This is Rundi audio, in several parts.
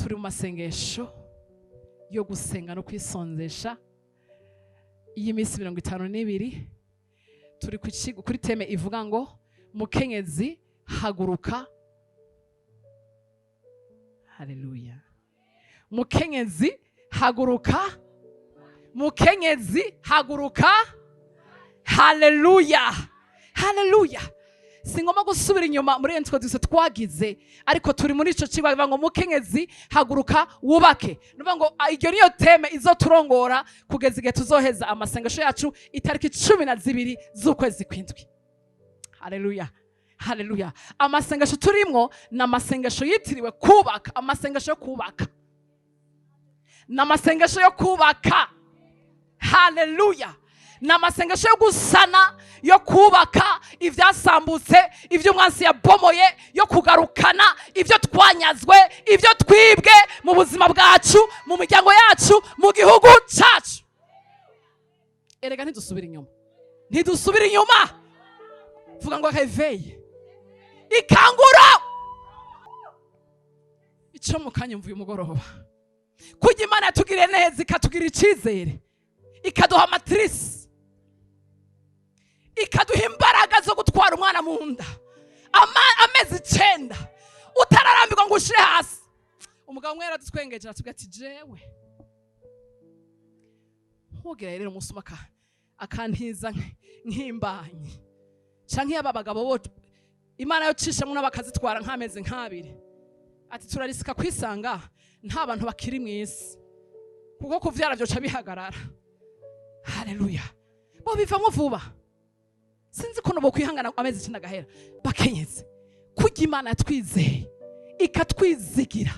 Turi mu masengesho yo gusenga no kwisonzesha iyi minsi 52. Turi kuri thème ivuga ngo "Mukenyezi, haguruka". Haleluya! Mukenyezi, haguruka! Mukenyezi, haguruka! Haleluya, haleluya! Si ngomba gusubira inyuma muri introduction twagize, ariko turi muri ico cigwa bivuga ngo "Mukenyezi, haguruka wubake". Nuvuga ngo iryo niyo thème izoturongora kugeza igihe tuzoheza amasengesho yacu itariki 12 z'ukwezi kw'indwi. Haleluya, haleluya! Amasengesho turimwo ni amasengesho yitiriwe kubaka, amasengesho yo kubaka, ni amasengesho yo kubaka. Haleluya! Ni amasengesho yo gusana, yo kubaka ibyasambutse, ibyo umwansi yabomoye, yo kugarukana ibyo twanyazwe, ibyo twibwe mu buzima bwacu, mu miryango yacu, mu gihugu cyacu. Erega ntidusubire inyuma, ntidusubire inyuma. Vuga ngo réveil, ikangura. Icyo mu kanya mvuye umugoroba, kujya Imana yatugiriye neza, ikatugirira icyizere, ikaduha matrice, ikaduha imbaraga zo gutwara umwana mu nda amezi 9, utararambirwa ngo ushire hasi. Umugabo umwe yaradutwengeje, aratubwira ati: "Jewe ntugira rero umunsi umwe akantiza nk'imbanyi canke iyo aba bagabo bo Imana yocishamo nabo bakazitwara nk'amezi nk'abiri." Ati: "Turarisika kwisanga nta bantu bakiri mu isi, kuko kuvyara vyoca bihagarara." Haleluya! Bo bivamwo vuba, sinzi ukuntu bokwihangana amezi 9 agahera. Bakenyezi, kurya Imana yatwizeye, ikatwizigira,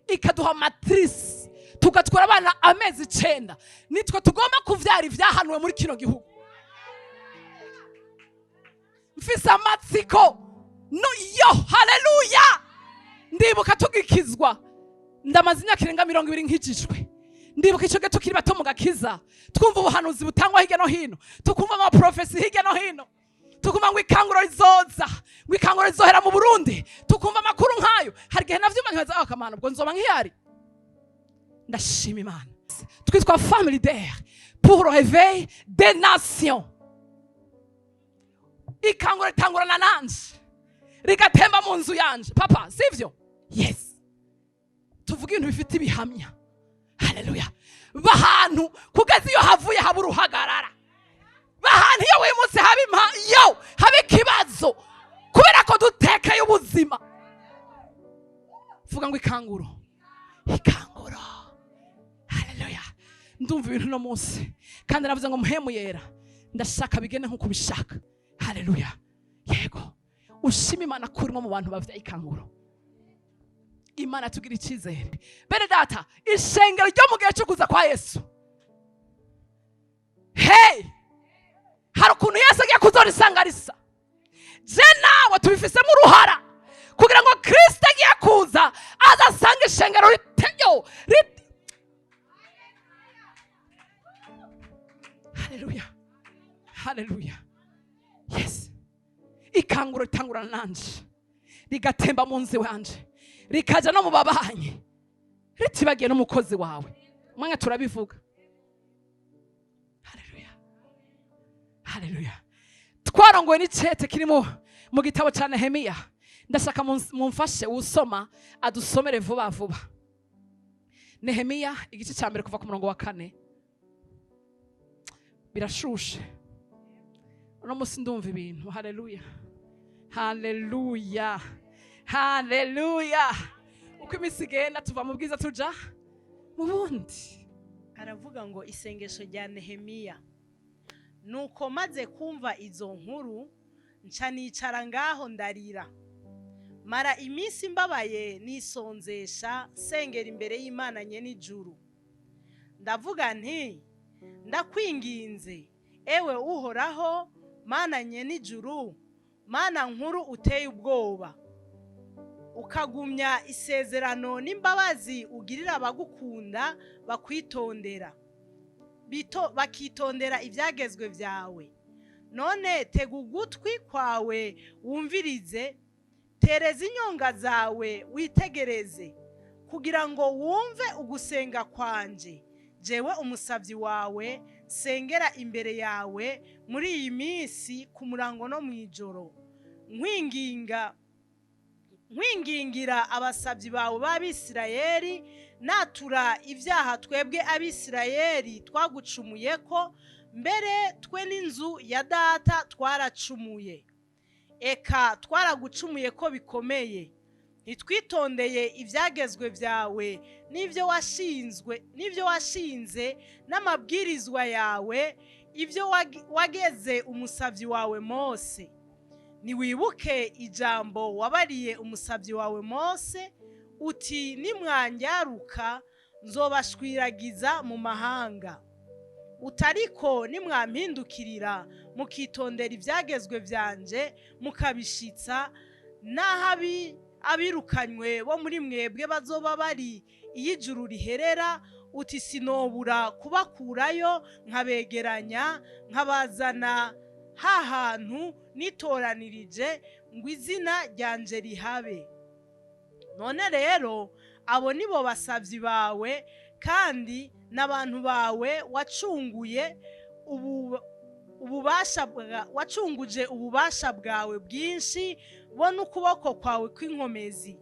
ikaduha matrice, tugatwara abana amezi 9, nitwe tugomba kuvyara ivyahanuwe muri kino gihugu. Mfise amatsiko no yo. Haleluya! Ndibuka tugikizwa, ndamaze imyaka irenga 20 nkijijwe. Ndibuka icyo gihe tukiri bato mu gakiza, twumva ubuhanuzi butangwa hirya no hino, tukumva amaprofesi hirya no hino, tukumva ngo ikanguro rizoza, ngo ikanguro rizohera mu Burundi, tukumva amakuru nk'ayo. Hari igihe navyumva nkibaza: "Ah, kamana, ubwo nzoba nkihari?" Ndashima Imana, twitwa Femmes Leaders pour le Réveil des Nations. Ikanguro ritangurana nanje, rigatemba mu nzu yanje. Papa, sivyo? Yes, tuvuga ibintu bifite ibihamya. Haleluya! Bahantu kugeza iyo havuye haba uruhagarara, bahantu iyo wimutse haba yo haba ikibazo, kubera ko dutekeye ubuzima. Vuga ngo ikanguro, ikanguro! Haleluya! Ndumva ibintu uno munsi, kandi navuze ngo: "Mpwemu Yera, ndashaka bigende nk'uko ubishaka." Haleluya! Yego, ushima Imana ko urimo mu bantu bavya ikanguro. Imana tugira icyizere. Bene data, ishengero ryo mu gihe cyo kuza kwa Yesu, hey, hari ukuntu Yesu agiye kuzorisanga risa. Je nawe tubifisemo uruhara kugira ngo Kirisito agiye kuza azasanga ishengero riteyo Haleluya, haleluya! Yes, ikanguro ritangurana nanje, rigatemba mu nzu wanje, rikaja no mu babanyi, ritibagiye n'umukozi wawe. Umwanya turabivuga. Haleluya, haleluya! Twarongowe n'icete kirimo mu gitabo cya Nehemiya. Ndashaka mumfashe, usoma adusomere vuba vuba Nehemiya igice cya mbere, kuva ku murongo wa 4. Birashushe uno munsi, ndumva ibintu. Haleluya, haleluya, haleluya! Uko iminsi igenda, tuva mu bwiza tuja mu bundi. Aravuga ngo: "Isengesho rya Nehemiya. Nuko maze kumva izo nkuru, nca nicara ngaho ndarira, mara iminsi mbabaye, nisonzesha, sengera imbere y'Imana nyen'ijuru. Ndavuga nti: Ndakwinginze, ewe Uhoraho, Mana nyen'ijuru, Mana nkuru uteye ubwoba, ukagumya isezerano n'imbabazi ugirira abagukunda bakwitondera, bakitondera ibyagezwe byawe. None tega ugutwi kwawe wumvirize, tereza inyonga zawe witegereze, kuko Kugira ngo wumve ugusenga kwanje, jewe umusabyi wawe, sengera imbere yawe muri iyi minsi ku murango no mu ijoro, nkwinginga, nkwingingira abasabyi bawe b'Abisirayeli, natura ibyaha twebwe Abisirayeli twagucumuye ko, mbere twe n'inzu ya data twaracumuye, eka twaragucumuye ko bikomeye. Ntitwitondeye ibyagezwe byawe n'ibyo washinzwe n'ibyo washinze n'amabwirizwa yawe, ibyo wageze umusabyi wawe Mose. Niwibuke ijambo wabariye umusabyi wawe Mose uti: 'Nimwanyaruka nzobashwiragiza mu mahanga.' Utariko nimwampindukirira, mukitondera ibyagezwe byanje, mukabishitsa, n'aho abirukanywe bo muri mwebwe bazoba bari iyo ijuru riherera, uti sinobura kubakurayo, nkabegeranya, nkabazana ha hantu nitoranirije ngo izina ryanje rihabe. None rero abo nibo basabyi bawe kandi n'abantu bawe wacunguye ubu ububasha wacunguje ububasha bwawe bwinshi bo n'ukuboko kwawe kw'inkomezi.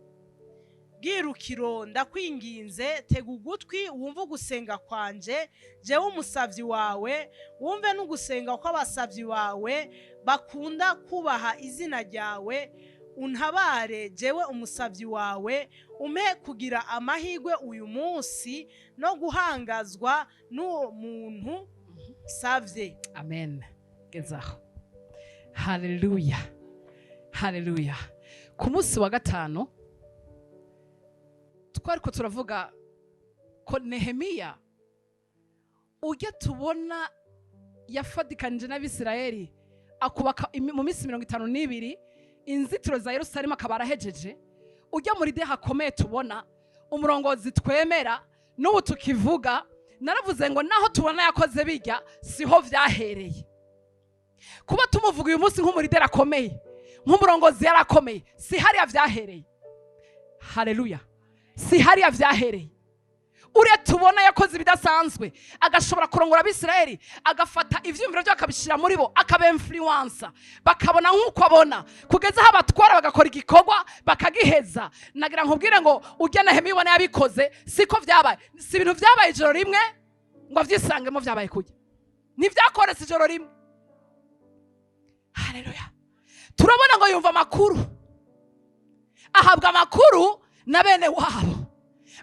Bwirukiro, ndakwinginze, tega ugutwi wumve ugusenga kwanje, jewe umusabyi wawe, wumve n'ugusenga kw'abasabyi bawe bakunda kubaha izina ryawe. Untabare, jewe umusabyi wawe, umpe kugira amahirwe uyu munsi no guhangazwa n'uwo muntu savye. Amen. Gezaho. Haleluya, haleluya. Ku munsi wa gatanu twariko turavuga ko Nehemiya ujya tubona yafatikanije n'Abisirayeli akubaka mu minsi 52 inzitiro za Yerusalemu, akaba arahejeje. Ujya muri de hakomeye tubona umurongozi twemera n'ubu tukivuga. Naravuze ngo naho tubona yakoze bijya, siho vyahereye. Kuba tumuvuga uyu munsi nk'umu leader akomeye, nk'umurongozi yarakomeye, si hariya vyahereye. Haleluya. Si hariya vyahereye. Uriya tubona yakoze ibidasanzwe, agashobora kurongora Abisirayeli, agafata ivyiyumviro byo akabishyira muri bo, akaba influencer, bakabona nk'uko abona, kugeza aho abatwara bagakora igikorwa bakagiheza. Nagira nkubwire ngo ujya Nehemiya ubona yabikoze, siko vyabaye. Si ibintu vyabaye ijoro rimwe ngo avyisangemo. Vyabaye kujya, ntibyakoretse ijoro rimwe. Haleluya. Turabona ngo yumva amakuru, ahabwa amakuru na bene wabo,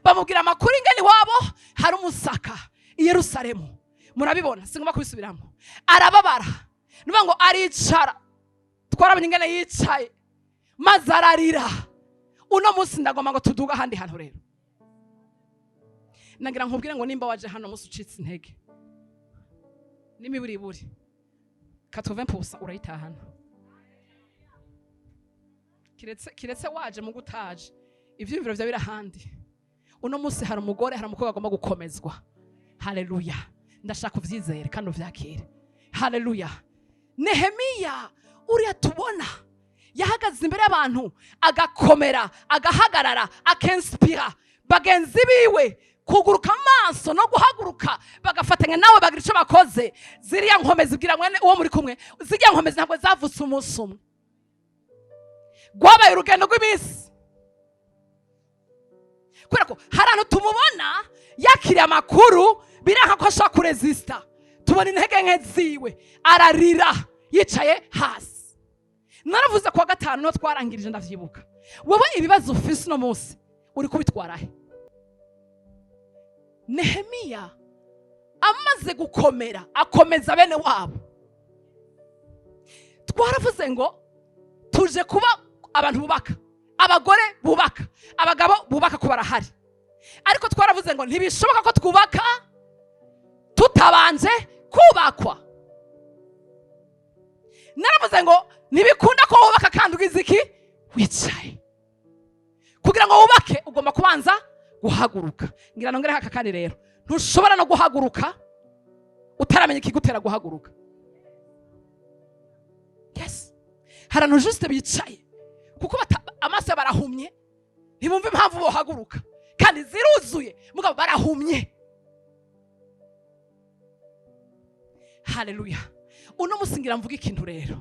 bamubwira amakuru ingene iwabo hari umusaka i Yerusalemu. Murabibona, singomba kubisubiramo. Arababara, ni ngo aricara. Twarabonye ingene yicaye maze ararira. Uno munsi ndagomba ngo tuduge ahandi hantu. Rero nagira nkubwire ngo nimba waje hano munsi ucitse intege, n'imiburiburi 80% urayitahana, kiretse waje mu gutaje ivyiyumviro vyawe biri ahandi. Uno munsi hari umugore, hari umukobwa agomba gukomezwa. Haleluya. Ndashaka uvyizere kandi uvyakire. Haleluya. Nehemiya uriya tubona yahagaze imbere y'abantu, agakomera, agahagarara, akinspira bagenzi biwe kuguruka amaso no guhaguruka, bagafatanya nawe, bagira icyo bakoze. Ziriya nkomezi, bwira mwene uwo muri kumwe, ziriya nkomezi ntabwo zavutse umunsi umwe. Rwabaye urugendo rw'iminsi, kubera ko hari ahantu tumubona yakiriye amakuru, biranga ko ashobora kuresista. Tubona intege nke ziwe, ararira yicaye hasi. Naravuze kuwa gatanu niho twarangirije, ndavyibuka. Wowe ibibazo ufise uno munsi uri kubitwara he? Nehemiya amaze gukomera, akomeza bene wabo. Twaravuze ngo tuje kuba abantu bubaka, abagore bubaka, abagabo bubaka, ko barahari. Ariko twaravuze ngo ntibishoboka ko twubaka tutabanje kubakwa. Naravuze ngo ntibikunda ko wubaka kandi ugize iki? Wicaye. Kugira ngo wubake ugomba kubanza guhaguruka. Ngira nongere aka kandi rero, ntushobora no guhaguruka utaramenya ikigutera guhaguruka. Yes, hari abantu juste bicaye kuko amaso yabo arahumye, ntibumva impamvu bohaguruka. Kandi ziruzuye, mugabo barahumye. Haleluya! Uno munsi ngira mvuga ikintu rero.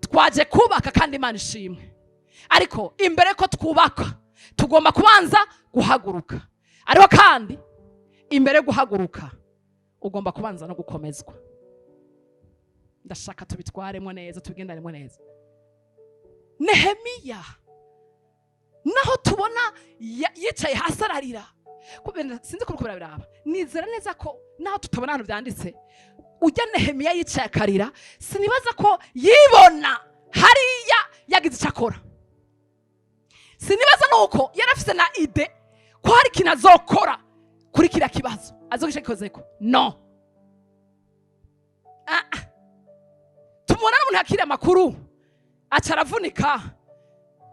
Twaje kubaka, kandi Imana ishimwe, ariko imbere ko twubaka tugomba kubanza guhaguruka. Ariko kandi imbere yo guhaguruka ugomba kubanza no gukomezwa. Ndashaka tubitwaremo neza, tubigendanemo neza. Nehemiya, naho tubona yicaye hasi ararira, sinzi ko biraba. Nizera neza ko naho tutabona ahantu byanditse, ujya Nehemiya yicaye akarira, sinibaza ko yibona hariya yagize icyo akora. Sinibaza nuko yari afise na idée ko hari ikintu azokora kuri kiriya kibazo, azogisha gikozeko. No ah, ah. Tumubona n'umuntu yakiriye amakuru, aca aravunika,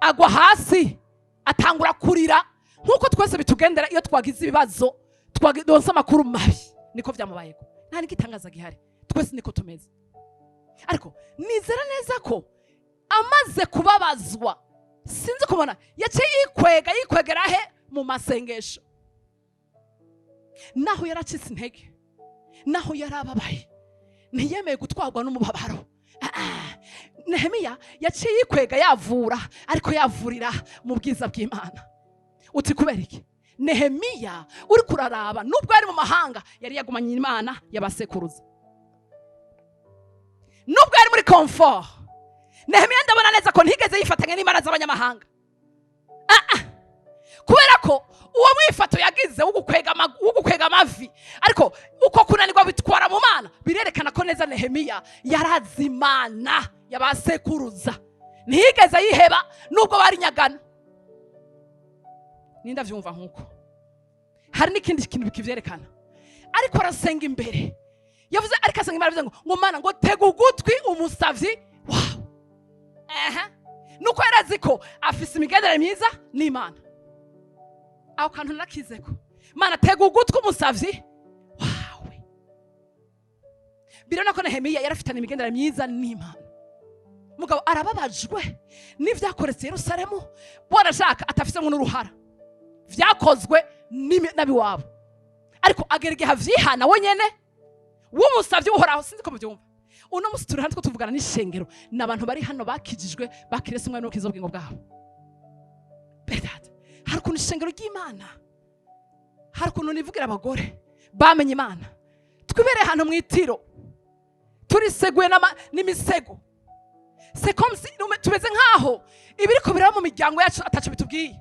agwa hasi, atangura kurira, nk'uko twese bitugendera iyo twagize ibibazo, twaronse amakuru mabi. Niko byamubayeko, nta n'igitangaza gihari, twese niko tumeze. Ariko nizera neza ko amaze kubabazwa, sinzi kubona, yaciye yikwega, yikwegera he? Mu masengesho. Naho yaracitse intege, naho yarababaye, ntiyemeye gutwarwa n'umubabaro. Ah, ah. Nehemiya yaciye yikwega, yavura, ariko yavurira mu bwiza bw'Imana. Uti kubera iki? Nehemiya uri kuraraba, nubwo yari mu mahanga, yari yagumanye Imana y'abasekuruza. Nubwo yari muri confort, Nehemiya ndabona neza ko ntigeze yifatanya n'imana z'abanyamahanga. Ah, ah. Kubera ko uwo mwifato yagize wo gukwega amavi, ariko uko kunanirwa bitwara mu Mana, birerekana ko neza Nehemiya yarazi Imana y'abasekuruza, ntiyigeze yiheba nubwo bari nyagana. Ninda vyumva nkuko hari n'ikindi kintu kivyerekana. Ariko arasenga imbere, yavuze, ariko asenga Imana, yavuze ngo "Mana", ngo "tega ugutwi umusavyi wawe." Ehe, nuko yarazi ko afise imigenderanire myiza n'Imana. Aho kantu narakizeko: "Mana, tega ugutwi umusavyi wawe." Birabona ko Nehemiya yarafitanye imigenderanire myiza n'Imana. Mugabo arababajwe n'ivyakoretse Yerusalemu, wanashaka atafisemo n'uruhara, vyakozwe n'abiwabo, ariko agera igihe avyihana wenyene w'umusavyi Uhoraho. Sinzi ko mubyumva. Uno musi turi hano two tuvugana n'ishengero, ni abantu bari hano bakijijwe, bakirese umwami n'ukiza ubugingo bwabo. Bedad, hari ukuntu ishengero ry'Imana, hari ukuntu nivugira abagore bamenye Imana, twibereye ahantu mu itiro, turiseguye n'imisego. C'est comme si tumeze nkaho ibiriko biraba mu miryango yacu ataco bitubwiye.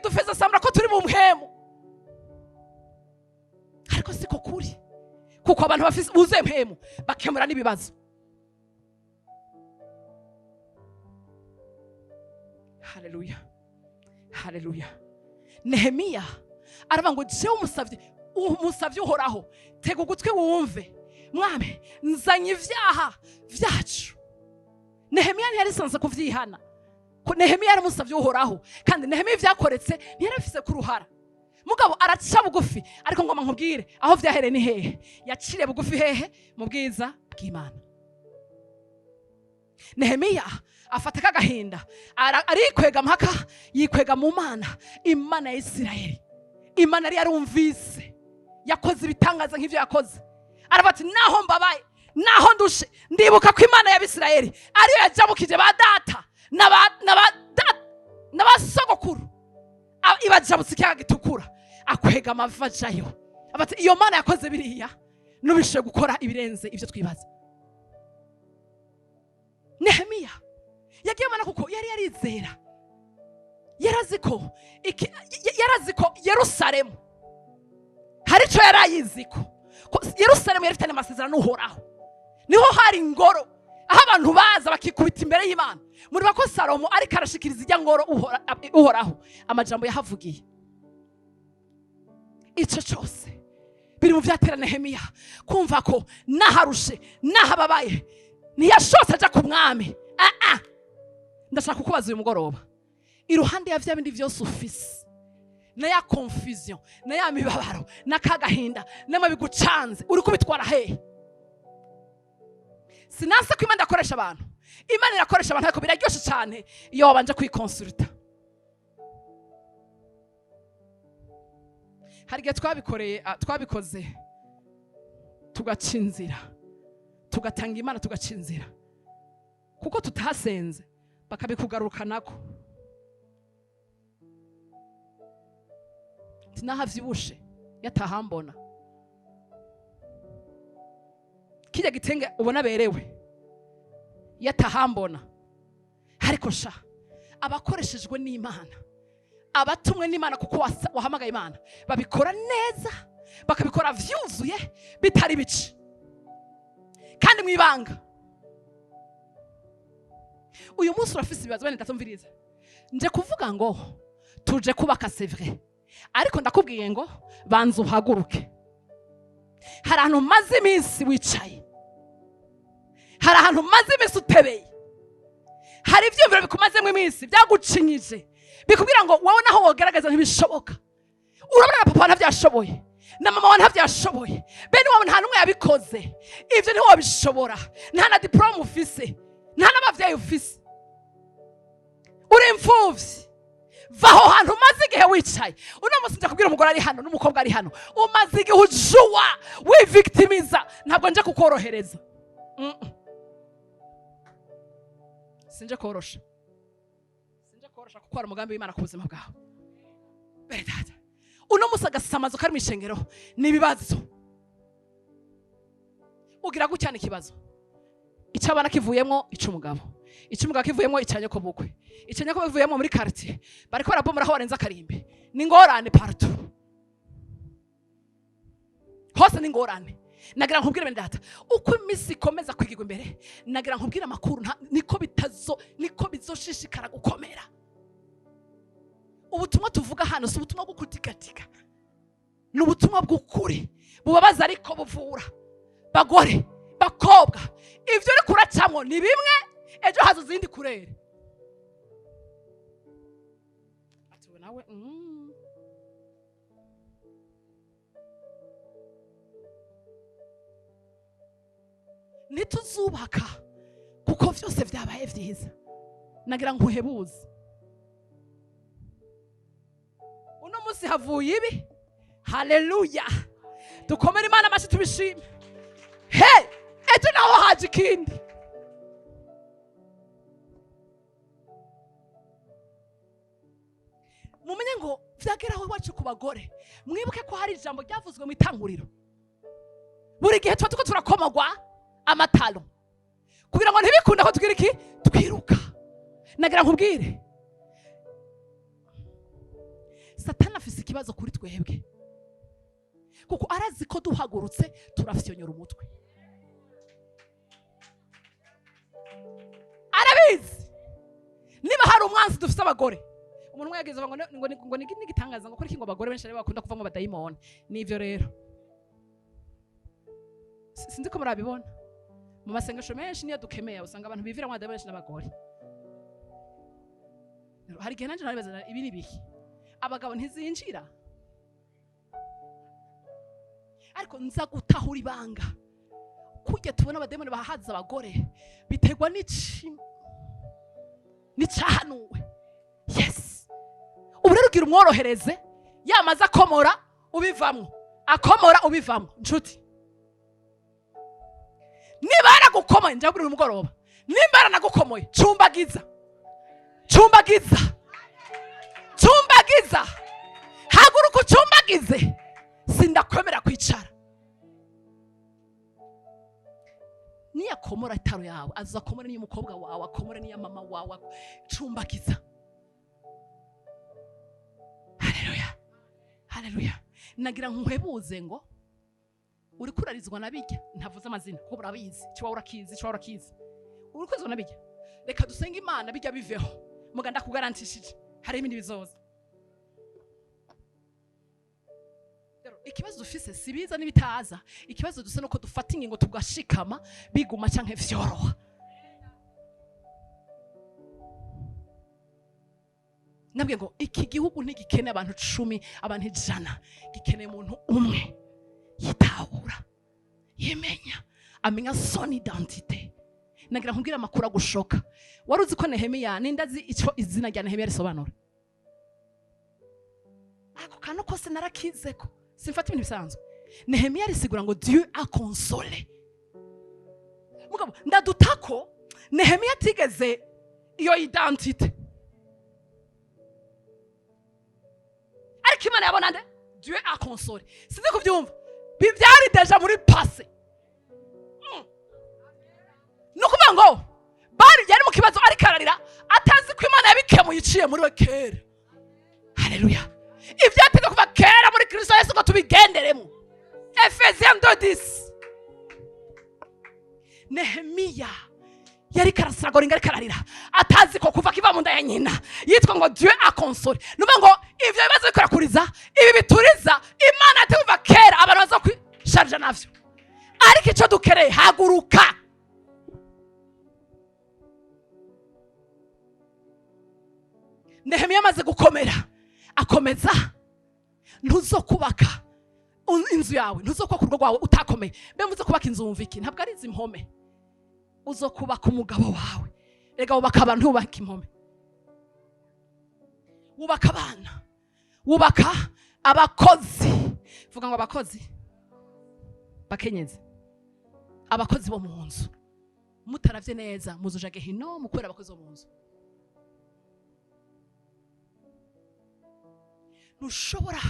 Dufeze sambura ko turi mu mpemu, ariko siko kuri, kuko abantu bafise buzuye mpemu bakemura n'ibibazo. Haleluya, haleluya! Nehemiya aravuga ngo "Jewe umusavyi Uhoraho, tega ugutwi wumve. Mwami, nzanye ivyaha vyacu." Nehemiya ntiyarisanze kuvyihana, ko Nehemiya yari umusavyi Uhoraho, kandi Nehemiya ivyakoretse ntiyari ku ruhara. Mugabo araca bugufi. Ariko ngoma nkubwire aho vyahereye ni hehe. Yaciriye bugufi hehe? Mu bwiza bw'Imana. Nehemiya afata kagahinda, arikwega mpaka yikwega mu Mana, Imana ya Isirayeli, Imana yari yarumvise yakoze ibitangaza nk'ivyo yakoze. Aravuga ati "Naho mbabaye, naho ndushe, ndibuka ko Imana y'Abisirayeli ariyo yajabukije ba data n'abasogokuru, ibajabutse ikiyaga gitukura." Akwega amavi ajayo. Avuga ati "Iyo Mana yakoze biriya, nubishoboye gukora ibirenze ibyo twibaza." Nehemiya yagiye Mana kuko yari yarizera, yarazi ko Yerusalemu hari icyo yari ayizi, ko Yerusalemu yari ifitanye amasezerano n'Uhoraho, niho hari ingoro aho abantu baza bakikubita imbere y'Imana. Muriba ko Salomo ariko arashikiriza ijya ngoro Uhoraho, amajambo yahavugiye. Icyo cyose biri mu byatera Nehemiya kumva ko naharushe, nahababaye, ntiyashotse aja ku mwami. Ah, ah. Ndashaka kukubaza uyu mugoroba: iruhande ya vya bindi vyose ufise, na ya confusion, na ya mibabaro, na kagahinda n'amabigucanze, uri kubitwara hehe? Sinanse ko Imana irakoresha abantu. Imana irakoresha abantu, ariko biraryoshe cyane iyo wabanje kwikonsulta. Hari igihe twabikoreye, twabikoze tugaca inzira, tugatanga Imana, tugaca inzira kuko tutasenze, bakabikugarukanako. Tinahavyibushe yatahambona kirya gitenge ubona berewe yatahambona. Ariko sha, abakoreshejwe n'Imana, abatumwe n'Imana, kuko wahamagaye Imana, babikora neza, bakabikora vyuzuye, bitari bice kandi mwibanga. Uyu munsi urafise ibibazo, bene data, mviriza. Nje kuvuga ngo tuje kubaka, c'est vrai, ariko ndakubwiye ngo banza uhaguruke. Hari ahantu umaze iminsi wicaye, hari ahantu umaze iminsi utebeye, hari ibyiyumviro bikumazemo iminsi byagucinyije, bikubwira ngo wowe naho wogerageza ntibishoboka. Urabona na papa ntabyashoboye, na mama wawe ntabyashoboye, bene wawe nta n'umwe yabikoze, ibyo ntiwabishobora, nta na diporome ufise, nta n'ababyeyi ufise, uri imfuvyi. Va aho hantu umaze igihe wicaye. Uno munsi nja kubwira umugore ari hano n'umukobwa ari hano umaze igihe ujuwa wivictimiza. Ntabwo nje kukorohereza. Sinje korosha, sinje korosha, kuko hari umugambi w'Imana ku buzima bwawe. Bene data, uno munsi agasamazo kari mu ishengero ni ibibazo. Ugira gutya ni ikibazo icy'abana kivuyemo, icy'umugabo, icy'umugabo kivuyemo, icya nyokobukwe, icya nyokobukwe kivuyemo, muri quartier bariko barabomora aho barenze akarimbi. Ni ingorane partout hose, ni ingorane. Nagira nkubwire, bene data, uko iminsi ikomeza kwigirwa imbere, nagira nkubwire amakuru, niko bitazo, niko bizoshishikara gukomera. Ubutumwa tuvuga hano si ubutumwa bwo kudigatika, ni ubutumwa bw'ukuri bubabaza ariko buvura. Bagore, bakobwa, ibyo uri kuracamwo ni bimwe, ejo haza izindi kurere. Ati ubu nawe. Ntituzubaka kuko byose byabaye byiza. Nagira nkuhebuze, uno munsi havuye ibi. Haleluya, dukomere Imana amashyi, tubishime. He, ejo naho haje ikindi. Mumenye ngo vyageraho iwacu ku bagore, mwibuke ko hari ijambo ryavuzwe mu itanguriro. Buri gihe tuba turiko turakomogwa amatalo kugira ngo ntibikunda ko tugira iki, twiruka. Nagira nkubwire, Satani afise ikibazo kuri twebwe, kuko arazi ko duhagurutse turafyonyora umutwe. Arabizi. Niba hari umwanzi dufise, abagore. Umuntu umwe yagize ngo ni igitangaza ngo kuri iki ngo abagore benshi aribo bakunda kuvamo abadayimoni. Nivyo rero. Sinzi ko murabibona mu masengesho menshi, niyo dukemeye usanga abantu bivira abadayimoni benshi n'abagore. Rero, hari igihe nanje naribaza, ibi ni biki, abagabo ntizinjira? Ariko nza gutahura ibanga. Kurya tubona abadayimoni bahaza abagore biterwa n'ici n'icahanuwe. Yes, ubu rero ugira umworohereze, yamaze akomora ubivamwo, akomora ubivamwo. Nshuti, niba yaragukomoye, njya uyu mugoroba, nimba yaranagukomoye, cumbagiza, cumbagiza, cumbagiza, haguruka ucumbagize. Sindakwemera kwicara. Niyakomora itaro yawe, aza akomore n'iy'umukobwa wawe, akomore n'iya mama wawe. Cumbagiza. Haleluya, haleluya. Nagira nkuhebuze ngo uri kurarizwa na bijya ntavuze amazina kuko urabizi, cyo urakizi, cyo urakizi, uri kurizwa na bijya. Reka dusenge Imana bijya biveho. Muga ndakugarantishije hari ibindi bizoza. Rero, ikibazo dufise si biza n'ibitaza. Ikibazo dufise nuko dufata ingingo tugashikama, biguma canke vyoroha. Nabwiye ngo iki gihugu ntigikeneye abantu 10, abantu 100, gikeneye umuntu umwe yitahura, yimenya, amenya son identité. Nagira nkubwire amakuru agushoka. Wari uzi ko Nehemiya, ninde azi icyo izina rya Nehemiya risobanura? Ako kantu kose narakizeko, simfata ibintu bisanzwe. Nehemiya arisigura ngo Dieu a consolé. Mugabo ndaduta ko Nehemiya atigeze iyo identité, ariko Imana yabona nde? Dieu a consolé. Sinzi kubyumva. Byari déjà muri passé. Ni ukuvuga ngo bari yari mu kibazo, ariko ararira atazi ko Imana yabikemuye iciye muri we kera. Haleluya! Ibyateze kuva kera muri Kristo Yesu ngo tubigenderemo. Ephésiens 2:10. Nehemiya yari karasiragoringa, ariko ararira atazi ko kuva kiva mu nda ya nyina yitwa ngo Dieu a consolé. Ni ukuvuga ngo ivyo bibazo bikorakuriza ibi bituriza, Imana yate kuva kera, abantu baza kwisharija navyo. Ariko icyo dukereye, haguruka. Nehemiya amaze gukomera akomeza. Ntuzokubaka inzu yawe, ntuzokubaka urugo rwawe utakomeye. Mbe muze kubaka inzu, wumva iki? Ntabwo ari izi mpome. Uzokubaka umugabo wawe. Rega wubaka abantu, wubaka impome, wubaka abana, wubaka abakozi. Vuga ngo abakozi. Bakenyezi, abakozi bo mu nzu, mutaravye neza muzujage hino mukorera abakozi bo mu nzu. Ntushobora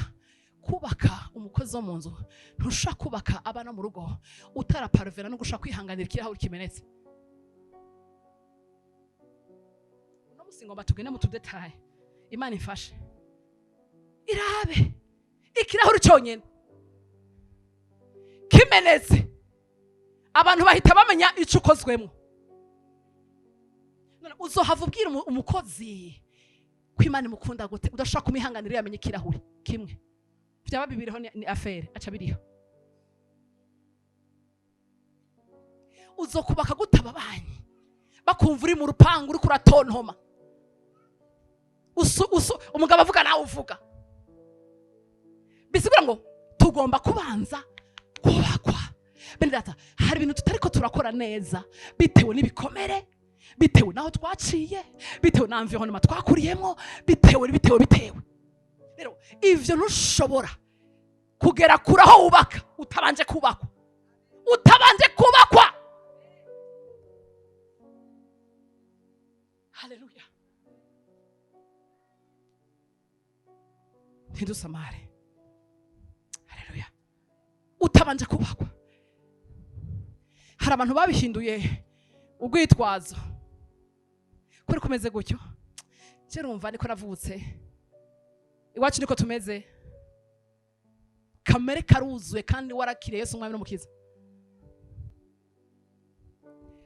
kubaka umukozi wo mu nzu, ntushobora kubaka abana mu rugo utaraparvera no gushaka kwihanganira ikirahuri kimenetse. Uno musi ngomba tugende mu tudetaye. Imana imfashe irabe. Ikirahuri cyonyine kimenetse, abantu bahita bamenya icyo ukozwemo. None uzohava ubwira umukozi ko Imana imukunda gute udashobora kumuhanganira iyo yamenye ikirahuri kimwe? Byaba bibiriho ni affaire aca biriho. Uzokubaka gute ababanyi bakumva uri mu rupangu uriko uratontoma? Usu, usu, umugabo avuga nawe uvuga. Bisigura ngo tugomba kubanza kubakwa. Bene data, hari ibintu tutariko turakora neza bitewe n'ibikomere, bitewe n'aho twaciye, bitewe na environnement twakuriyemo, bitewe, bitewe, bitewe. Rero ivyo ntushobora kugera kure aho wubaka utabanje kubakwa, utabanje kubakwa. Haleluya! Ntidusamare. Haleluya! Utabanje kubakwa. Hari abantu babihinduye urwitwazo kuri kumeze gutyo. Kera niko navutse, iwacu niko tumeze, kamere karuzuye, kandi warakiriye Yesu umwami n'umukiza.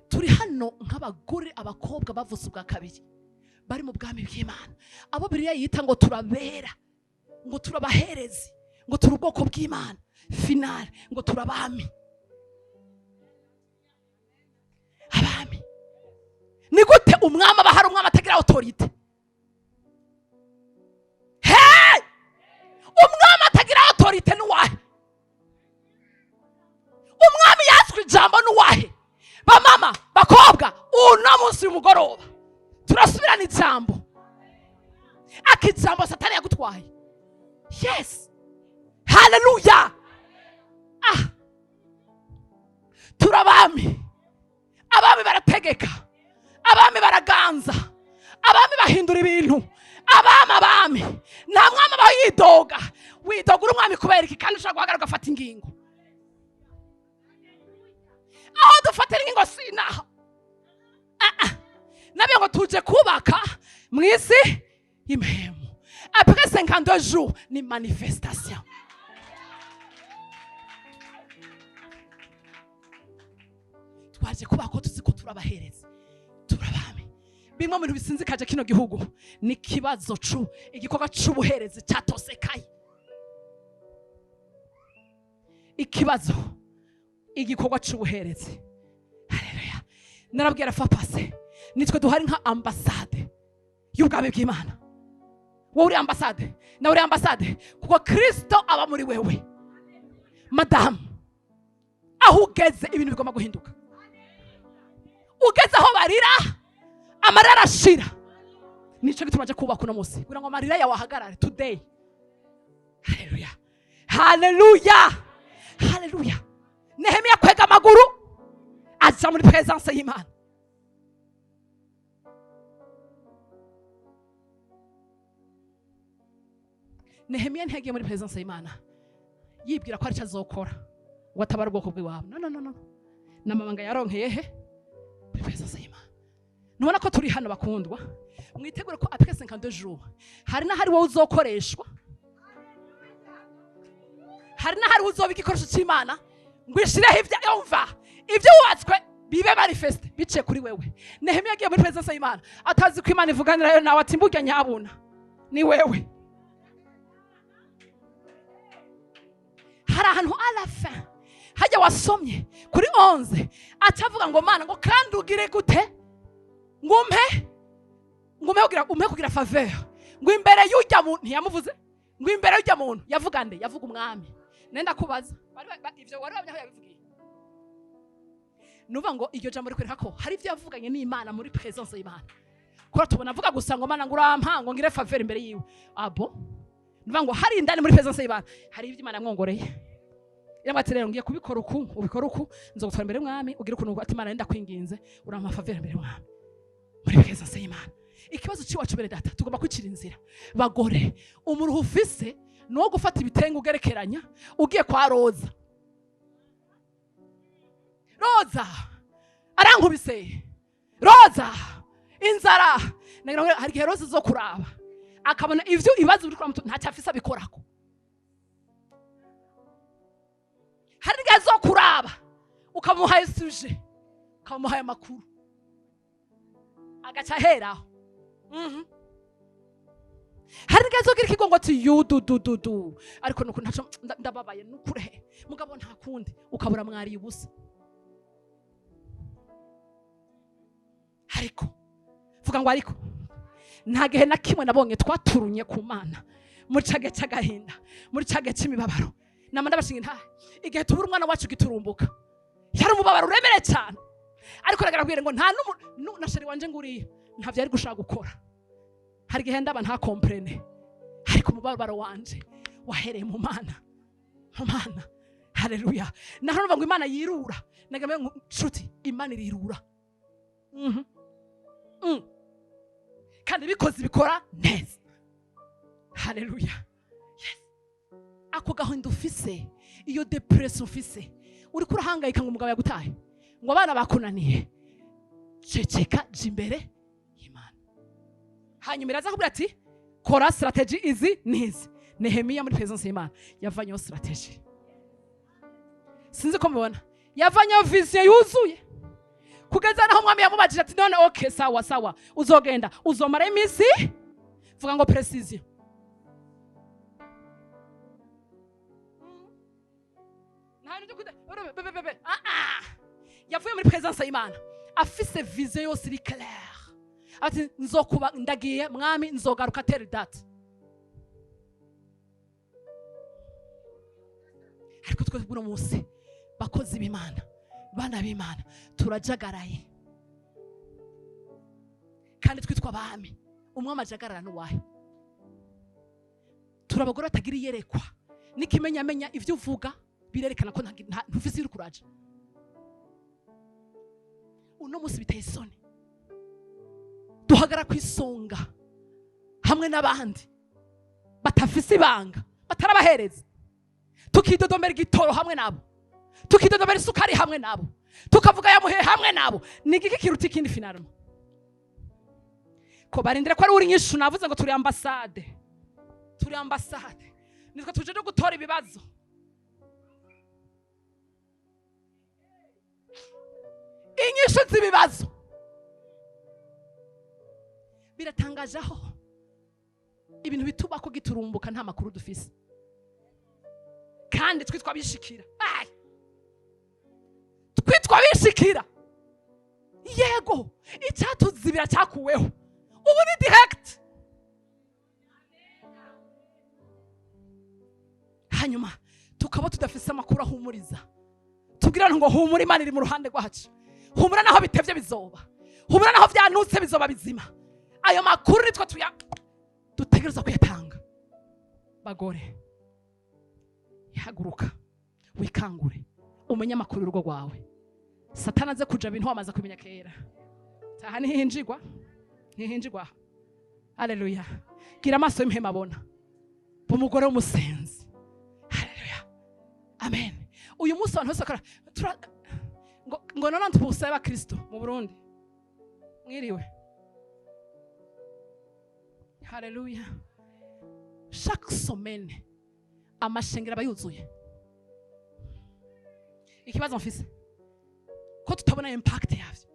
Turi hano nk'abagore, abakobwa bavutse ubwa kabiri, bari mu bwami bw'Imana, abo Bibiliya yita ngo turabera, ngo turabaherezi, ngo turi ubwoko bw'Imana, finale ngo turabami. Abami ni gute? Umwami aba hari umwami atagira autorité? Hey! Umwami atagira autorité ni uwahe? Umwami yatswe ijambo ni uwahe? Bamama, bakobwa, uno munsi uyu mugoroba turasubirana ijambo, akijambo Satani yagutwaye. Yes, haleluya! Ah, turabami. Abami barategeka, abami baraganza, abami bahindura ibintu. Abami, abami, nta mwami aba yidoga. Widoga uri umwami kubera iki kandi ushobora guhagarara ugafata ingingo? Aho dufatira ingingo si inaha. Ah, ah. Nabyo ngo tuje kubaka mu isi y'impemu. Après 52 jours ni manifestation. Twaje kubaka tuzi ko turabahereza, turabami. Bimwe mu bintu bisinzikaje kino gihugu ni ikibazo cu igikorwa c'ubuherezi cyatosekaye. Ikibazo igikorwa c'ubuherezi. Haleluya! Narabwira fapase, nitwe duhari nka ambasade y'ubwami bw'Imana. Wowe uri ambasade, nawe uri ambasade, kuko Kristo aba muri wewe. Madamu, aho ugeze ibintu bigomba guhinduka. Ugeze aho barira, amarira arashira. Nico gituma aje kubaka uno munsi kugira ngo amarira yawe ahagarare today. Haleluya, haleluya, haleluya! Nehemiya kwega amaguru, aja muri présence y'Imana. Nehemiya ntiyagiye muri présence y'Imana yibwira ko aricyo azokora ngo atabara ubwoko bw'iwabo. No, no, no, no! N'amabanga yaronkeye he? Muri présence y'Imana. Nubona ko turi hano, bakundwa, mwitegure ko après 52 jours hari n'ahari wowe uzokoreshwa, hari n'ahari uzoba igikoresho cy'Imana ngo ishireho ibya yumva ibyo wubatswe bibe manifesté biciye kuri wewe. Nehemiya yagiye muri présence y'Imana atazi ko Imana ivuganirayo nawe, ati: "Mburya nyabuna ni wewe." Hari ahantu à la fin hajya wasomye kuri 11, acavuga ngo: "Mana," ngo, "kandi ugire gute?" Ngo umpe, ngo umpe kugira faveur, ngo imbere y'ujya muntu. Ntiyamuvuze ngo imbere y'ujya muntu. Yavuga nde? Yavuga umwami. Nenda kubaza, ivyo wari wabonye aho yabivugiye? Nuvuga ngo iryo jambo rikwereka ko hari ibyo yavuganye n'Imana muri présence y'Imana. Kora tubona avuga gusa ngo: "Mana," ngo, "urampa," ngo, "ngire faveur imbere yiwe." Abo nuvuga ngo hari indani muri présence y'Imana, hari ibyo Imana yamwongoreye. Irambwira ati: "Rero ngiye kubikora uku, ubikora uku, nzogutwara imbere y'umwami, ugire ukuntu." Ati: "Imana, ndakwinginze, urampa faveur imbere y'umwami." Muri présence y'Imana. Ikibazo cy'iwacu, bene data, tugomba kwicira inzira. Bagore, umuruho ufise ni uwo gufata ibitenge ugerekeranya ugiye kwa Roza. Roza arankubise, Roza inzara. Nagira ngo hari igihe Roza zo kuraba akabona ivyo ibibazo uri kuramutu ntacyo afise abikorako. Hari igihe zo kuraba ukamuhaye sujet, ukamuhaye amakuru, agaca aheraho. Hari n'igihe azogira ikigongo ati: "Yududududu, ariko nuko ntaco ndababaye nukure, mugabo nta kundi." Ukabura mwariye ubusa. Ariko vuga ngo: "Ariko nta gihe na kimwe nabonye twaturunye ku Mana muri ca gihe cy'agahinda, muri ca gihe cy'imibabaro." Nama ndabashinga intahe, igihe tubura umwana wacu giturumbuka, yari umubabaro uremereye cyane, ariko ragarabwire ngo nta na chéri wanje nguriya ntavyo yari gushaka gukora. Hari igihe ndaba nta comprenne, ariko umubabaro wanje wahereye mu Mana, mu Mana. Haleluya! Naho numva ngo Imana yirura, nagambe ngo nshuti, Imana irirura. Kandi bikoze ibikora neza. Haleluya! Yes. Ako gahinda ufise, iyo dépression ufise, uriko urahangayika ngo umugabo yagutaye, ngo abana bakunaniye, ceceka, jya imbere y'Imana. Hanyuma iraza kubwira ati: "Kora stratégie izi n'izi." Nehemiya muri présence y'Imana yavanyeho stratégie. Sinzi ko mubibona, yavanyeho vision yuzuye, kugeza naho umwami yamubajije ati: "None okay, sawa sawa, uzogenda uzomara iminsi?" Vuga ngo: "Précision." Nta bintu byo bebe, ah ah. Yavuye muri présence y'Imana afise vision yose iri claire, ati: "Nzokuba ndagiye, mwami, nzogaruka telle date." Ariko twe buno munsi, bakozi b'Imana, bana b'Imana, turajagaraye kandi twitwa abami. Umwami ajagarara n'uwahe? Turi abagore batagira iyerekwa n'ikimenyamenya. Ibyo uvuga birerekana ko ntufise iyo uri kuraja. Uno munsi biteye isoni, duhagara ku isonga hamwe n'abandi batafise ibanga, batarabahereza, tukidodomera igitoro hamwe nabo, tukidodomera isukari hamwe nabo, tukavuga yamuhe hamwe nabo. Ni igiki kiruta ikindi finalement? Ko barindira ko ari uri nyishu. Navuze ngo turi ambasade, turi ambasade, nitwe tuje no gutora ibibazo. Inyishu z'ibibazo biratangaje, aho ibintu bitubako giturumbuka, nta makuru dufise, kandi twitwa bishikira. Ai! Twitwa bishikira. Yego, icyatuzibira cyakuweho, ubu ni direct. Hanyuma tukaba tudafise amakuru ahumuriza, tubwira ngo: "Humura, Imana iri mu ruhande rwacu. Humura, naho bitevye bizoba. Humura, naho byanutse bizoba bizima." Ayo makuru nitwe tuya dutegereza kuyatanga, bagore. Haguruka wikangure, umenye amakuru y'urugo rwawe. Satana aze kuja bintu wamaze kumenya kera. Taha ntihinjigwa, ntihinjigwa. Haleluya! Gira amaso y'impema abona umugore w'umusenzi. Haleluya, amen. Uyu munsi abantu bose bakora ngo none tubusabe abakristo mu Burundi. Mwiriwe, haleluya. Chaque semaine amashengero aba yuzuye. Ikibazo mfise, ko tutabona impact yavyo,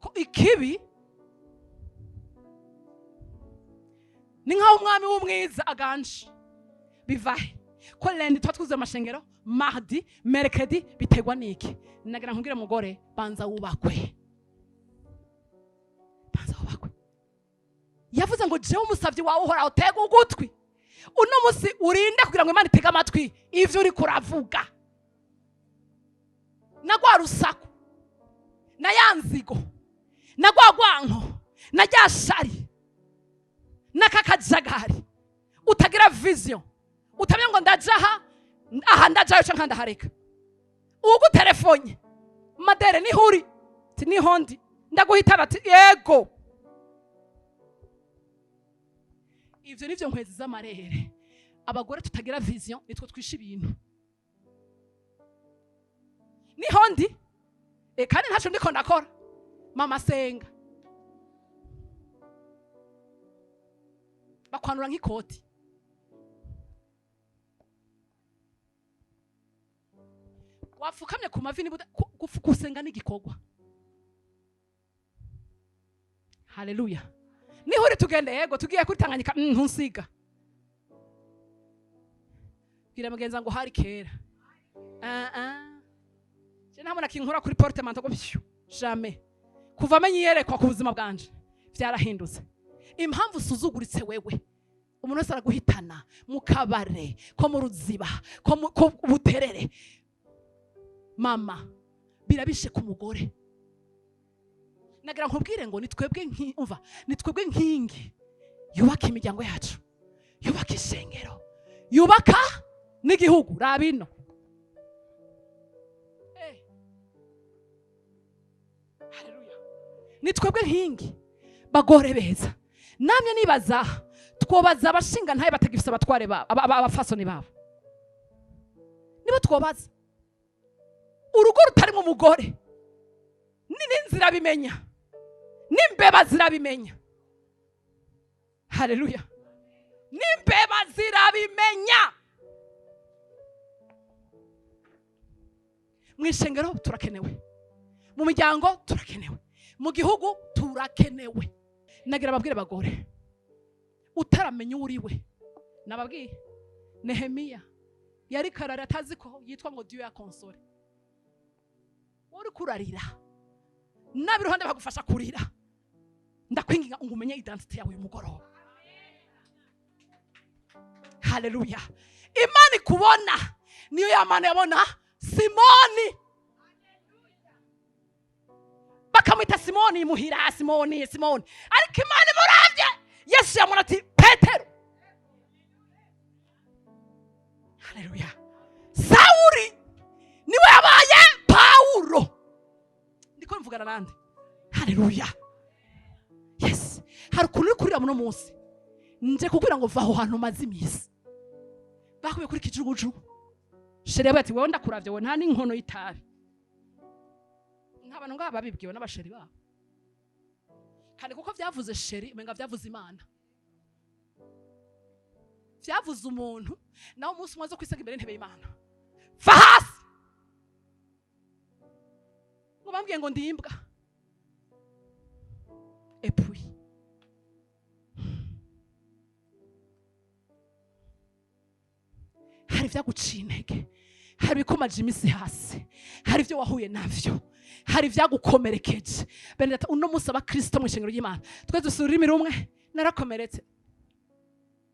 ko ikibi ni nk'aho umwami w'umwiza aganje. Bivahe ko lundi tuba twuzuye amashengero, mardi, mercredi? Biterwa n'iki? Nagira nkubwire mugore, banza wubakwe, banza wubakwe. Yavuze ngo: "Jewe umusavyi wawe uhoraho, tega ugutwi." Uno musi urinde kugira ngo Imana itege amatwi ivyo uriko uravuga, na rwa rusaku, na ya nzigo, na rwa rwanko, na rya shari, n'akakajagari, utagira vision, utamenya ngo ndaja aha, aha ndajayo canke ndahareka. Uguterefonye: "Madere, niho uri?" Ati: "Niho ndi, ndaguhitana." Ati: "Yego." Ivyo nivyo nkwezi z'amarere. Abagore tutagira vision nitwo twisha ibintu. Niho ndi e, kandi ntaco ndiko ndakora. Mama senga, bakwanura nk'ikoti. Wapfukamye ku mavi niba gusenga n'igikorwa. Haleluya! Niho uri, tugende. Yego, tugiye kuri Tanganyika. Ntusiga. Bwira mugenzi ngo hari kera. Ah ah, je ntabona kinkura kuri portemanteau ngo pyu, jamais. Kuva amenye iyerekwa ku buzima bwanje, byarahindutse. Impamvu usuzuguritse wewe, umuntu wese araguhitana mu kabare ko mu Ruziba, ko Buterere. Mama, birabishe ku mugore. Nagira nkubwire ngo ni twebwe umva, ni twebwe nkingi yubaka imiryango yacu, yubaka ishengero, yubaka n'igihugu. Raba ino. Haleluya! Ni twebwe nkingi, bagore beza. Namye nibaza, twobaza abashinga ntaye batagifise abatware babo, abafasoni babo, nibo twobaza. Urugo rutarimo umugore, n'inzira bimenya, n'imbeba zirabimenya. Haleluya! N'imbeba zirabimenya. Mu ishengero turakenewe, mu miryango turakenewe, mu gihugu turakenewe. Nagira ababwire bagore, utaramenya uwo uri we, nababwiye Nehemiya yari karara atazi ko yitwa ngo Dieu a consolé. Uri kurarira nabi iruhande bagufasha kurira. Ndakwinginga ngo umenye identité yawe uyu mugoroba. Haleluya! Imana ikubona niyo ya Mana yabona Simoni, bakamwita Simoni muhira, Simoni, Simoni, ariko Imana imuravye, Yesu yamubona ati: "Petero." Haleluya! Sawuri niwe yabaye Pawulo. Ndiko mvugana nande? Haleluya! Yes, hari ukuntu uri kurira muno munsi. Nje kubwira ngo va aho hantu umaze iminsi. Bakuye kuri kijugujugu. Chéri yabaye ati: "Wewe ndakuravye, we nta n'inkono y'itabi." Nk'abantu ngaba babibwiwe n'aba chéri babo, kandi kuko vyavuze chéri, umenga vyavuze Imana, vyavuze umuntu. Nawe umunsi umwe azo kwisanga imbere y'intebe y'Imana. Va hasi ngo bambwiye ngo ndi imbwa. Et puis hari ibyaguciye intege, hari ibikumaje iminsi hasi, hari ibyo wahuye navyo, hari ibyagukomerekeje. Bene data, uno munsi abakristo mu ishengero ry'Imana twe dusura ururimi rumwe: "Narakomeretse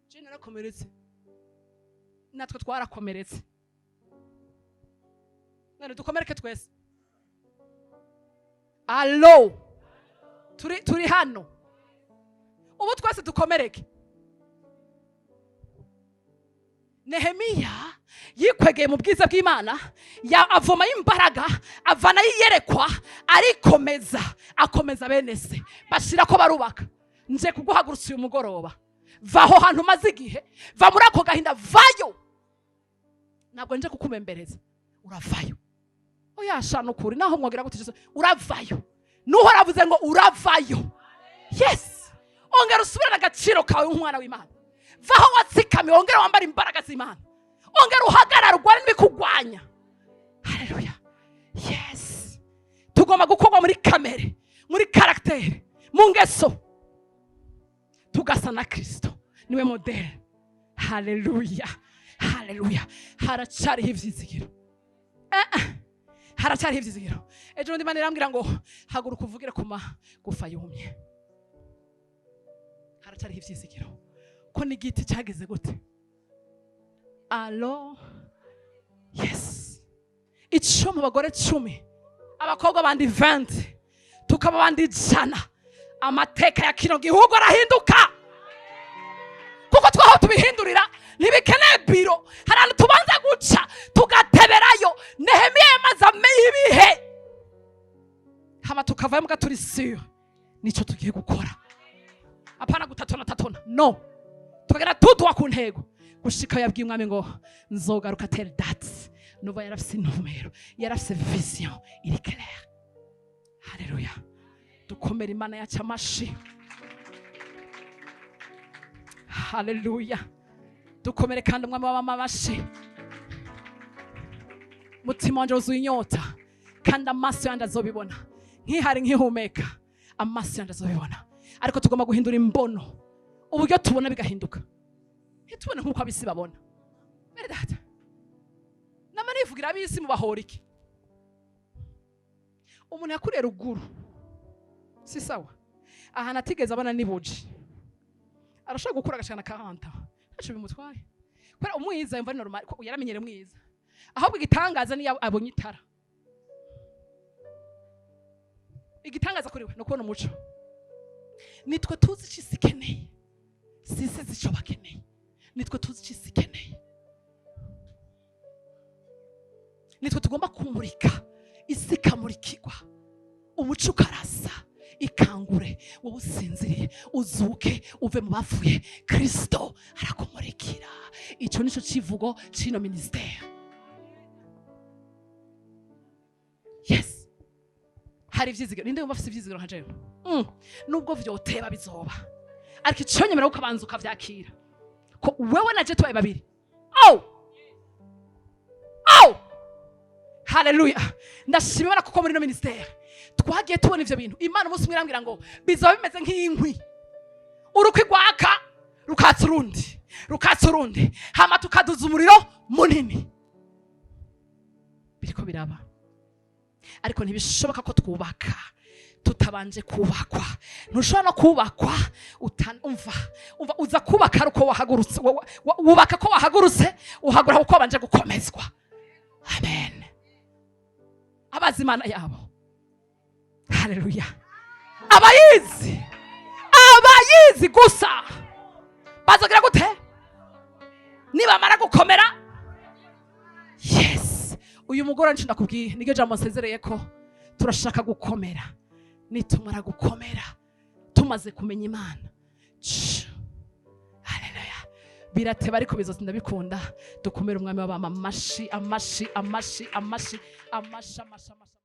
je, narakomeretse." Natwe twarakomeretse. None dukomereke twese? Allo, turi hano ubu twese dukomereke. Nehemiya yikwegeye mu bwiza bw'Imana, avomayo imbaraga, avanayo iyerekwa, arikomeza, akomeza bene se, bashira ko barubaka. Nje kuguhagurutsa uyu mugoroba: va aho hantu umaze igihe, va muri ako gahinda, vayo. Ntabwo nje kukumembereza, uravayo. Oya sha, nukuri naho mwogira gute, uravayo. Nuhora avuze ngo uravayo. Yes, ongera usubirane agaciro kawe nk'umwana w'Imana. Vaho watsikamiwe, ongera wambara imbaraga z'Imana, ongera uhagarara urwane n'ibikugwanya. Haleluya! Yes, tugomba gukorwa muri kamere, muri caractère, mu ngeso, tugasa na Kirisito, niwe modèle. Haleluya, haleluya! Haracyariho ivyizigiro. Haracyariho ivyizigiro. Ejo bundi Imana irambwira ngo haguruka uvugire ku magufa yumye. Haracyariho ivyizigiro ko n'igiti cyageze gute? Alo, yes, 10, abagore 10, abakobwa bandi 20, tukaba bandi 100, amateka ya kino gihugu arahinduka, kuko twaho tubihindurira ntibikeneye biro. Hari ahantu tubanza guca tugateberayo. Nehemiya yamaze amenya ibihe, hama tukavayo muga turi sûrs nico tugiye gukora, apana gutatona tatona, no tukagera tuduwa ku ntego, gushika yabwiye umwami ngo nzogaruka telle date. Nuva yarafise intumbero, yarafise vision iri claire. Haleluya! Dukomera Imana yacu amashi. Haleluya! Dukomere kandi umwami w'abama amashi. Mutima wanje wuzuye inyota, kandi amaso yanjye azobibona. Nkihari nkihumeka, amaso yanjye azobibona. Ariko tugomba guhindura imbono, uburyo tubona bigahinduka, ntitubone nk'uko ab'isi babona. Bene data, nama nivugira, ab'isi mubahora iki? Umuntu yakuriye ruguru, si sawa, ahantu atigeze abona n'ibuji, arashobora gukura agashana kahanta, ntaco bimutwaye, kubera umwiza yumva ari normal, ko yaramenyere mwiza. Ahubwo igitangaza niyo abonye itara. Igitangaza kuri we ni ukubona umuco. Nitwe tuzi icyo isi ikeneye, si isi izi ico bakeneye. Nitwe tuzi icyo isi ikeneye, nitwe tugomba kumurika isi, ikamurikirwa, umuco ukarasa. Ikangure wowe usinziriye, uzuke uve mu bapfuye, Kristo arakumurikira. Icyo nicyo kivugo c'ino ministère. Yes, hari ivyizigiro. Ninde wumva afise ivyizigiro nka jewe? Nubwo vyoteba bizoba, ariko icyo nyemera ukabanza ukavyakira ko wewe na je tubaye babiri. Oh oh, haleluya! Ndashima Imana kuko muri ino ministère twagiye tubona ivyo bintu. Imana umunsi umwe irambwira ngo bizoba bimeze nk'inkwi, urukwi rwaka rukatsa urundi, rukatsa urundi, hama tukaduza umuriro munini. Biriko biraba, ariko ntibishoboka ko twubaka tutabanje kubakwa. Ntushobora no kubakwa umva, umva, uza kubaka ari uko wahagurutse. Wubaka ko wahagurutse, uhaguruka kuko wabanje gukomezwa. Amen. Abazi Imana yabo, haleluya! Abayizi, abayizi gusa bazagira gute nibamara gukomera? Yes, uyu mugore nco ndakubwiye, niryo jambo nsezereye ko turashaka gukomera. Nitumara gukomera, tumaze kumenya Imana. Haleluya! Birateba ariko bizotinda bikunda. Dukomere umwami w'abama amashi, amashi, amashi, amashi, amashi, amashi, amashi.